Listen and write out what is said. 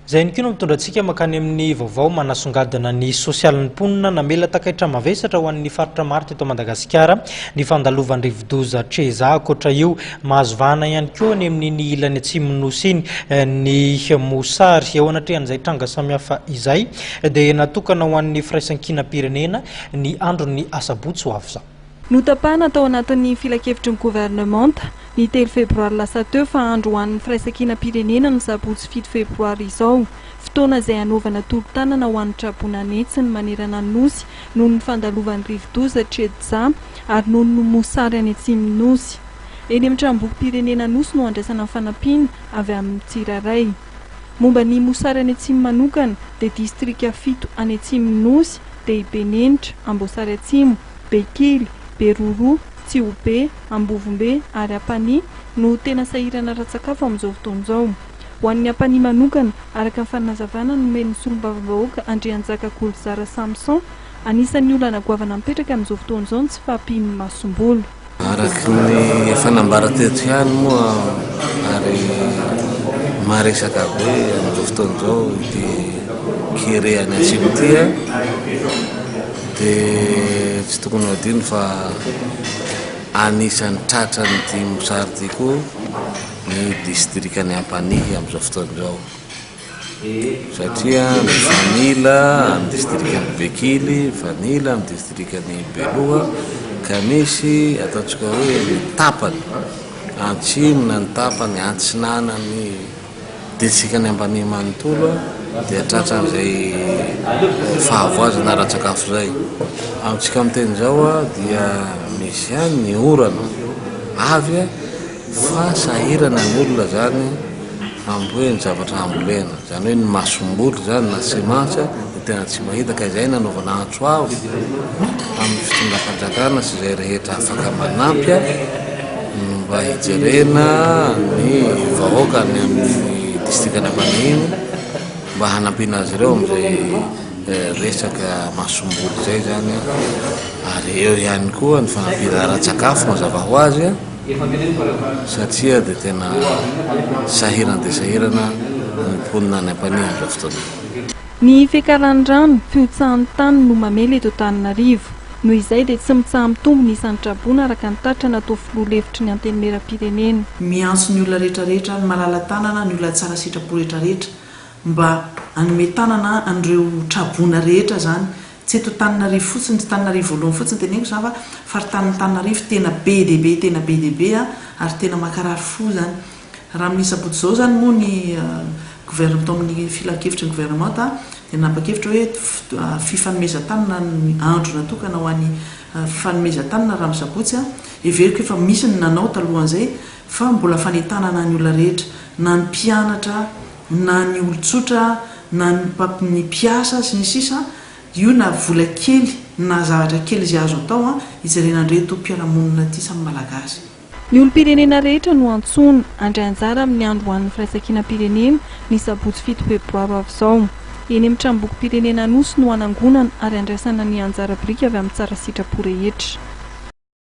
Izay ihany koa no mitondra antsika mankany amin'ny vaovao manasongadina ny sosialin'ny mponina. Namela takaitra mavesatra ho an'ny faritra maro teto Madagasikara ny fandalovan'ny rivodoza Cheza. Ankoatra io, mahazo vahana ihany koa any amin'iny ilany atsimon'ny Nosy iny ny mosary. Eo anatrehan'izay tranga samihafa izay dia natokana ho an'ny firaisankinam-pirenena ny andron'ny asabotsy ho avy izao. Notapahana tao anatin'ny filankevitry ny governemanta, ny telo febroary lasa teo fa andro ho an'ny firaisankinam-pirenena ny sabotsy fito febroary izao, fotoana izay hanaovana tolo-tanana ho an'ny traboina an'hetsiny manerana ny Nosy noho ny fandalovan'ny rivodoza Chedza ary noho ny mosary any atsimon'ny Nosy. Eny amin'ny tranombokim-pirenena Anosy no handraisana ny fanampiana avy amin'ny tsirairay. Momba ny mosary any atsimo manokana dia distrika fito any atsimon'ny Nosy dia i Benenitra, Amboasary Atsimo, Bekily, Beroroha, Tsihobe, Ambovombe ary Ampanihy no tena sahirana ara-tsakafo amin'izao fotoana izao. Ho an'ny Ampanihy manokana, araka ny fanazavana nomen'ny solombavambahoaka Andrianjaka Golizara Samson, anisan'ny olana goavana mipetraka amin'izao fotoana izao ny tsy fahampian'ny masomboly. Araka ny efa nambara teto ihany moa ary maresaka be amin'izao fotoana izao ity kere any atsimo ity dia tsy tokony ho adino fa anisan'ny tratran'ity mosary ity koa ny distrikan'i Ampanihy amin'izao fotoana izao. Satria mifanila amin'ny distrikan'i Bekily, mifanila amin'ny distrikan'i Beloha, ka misy ataontsika hoe ny tapany antsimo na ny tapany antsinanan'ny distrikan'i Ambanihy manontolo dia tratran'izay fahavoazana ara-tsakafo izay. Amintsika miteny izao dia misy ihany ny orana avy fa sahirana ny olona izany. Hamboly ny zavatra hambolena, izany hoe ny masomboly izany na semence dia tena tsy mahita ka izay nanaovana antso avo amin'ny fitondram-panjakana sy izay rehetra afaka manampy mba hijerena ny vahoaka any amin'ny distrikan'Ampanihy iny mba hanampiana azy ireo amin'izay resaka masomboly izay izany ary eo ihany koa ny fanampiana ara-tsakafo mazava ho azy. Satria dia tena sahirana dia sahirana ny mponina any Ampanihy amin'izao fotoana izao. Ny fiakaran'ny rano, fihotsahan'ny tany no mamely eto Antananarivo. Noho izay dia tsy mitsaha-mitombo ny isan'ny traboina araka ny tatitra natao filoha lefitry ny Antenimierampirenena. Miantso ny olona rehetra rehetra, ny malala-tanana, ny olona tsara sitrapo rehetra rehetra mba hanome tanana an'ireo traboina rehetra izany Tsy eto Antananarivo fotsiny, tsy Antananarivo voalohany fotsiny teneniko izany fa faritanin'Antananarivo tena be dia be, tena be dia be ary tena mankarary fo izany. Raha amin'ny sabotsy izao izany moa ny gouvernement tao amin'ny filankevitry ny gouvernemanta dia nanapa-kevitra hoe fifanomezan-tanana ny andro natokana ho an'ny fifanomezan-tanana raha amin'ny sabotsy. Heveriko efa misy ny nanao talohan'izay fa mbola fanentanana ny olona rehetra na ny mpianatra na ny olon-tsotra na ny ny mpiasa sy ny sisa Io na vola kely na zavatra kely izay azo atao hijerena an'ireto mpiara-monina ity samy Malagasy. Ny olom-pirenena rehetra no antsoina handray anjara amin'ny andro ho an'ny firaisankinam-pirenena ny sabotsy fito febroary ho avy izao. Eny amin'ny tranombokim-pirenena Anosy no hanangonana ary handraisana ny anjara biriky avy amin'ny tsara sitrapo rehetra.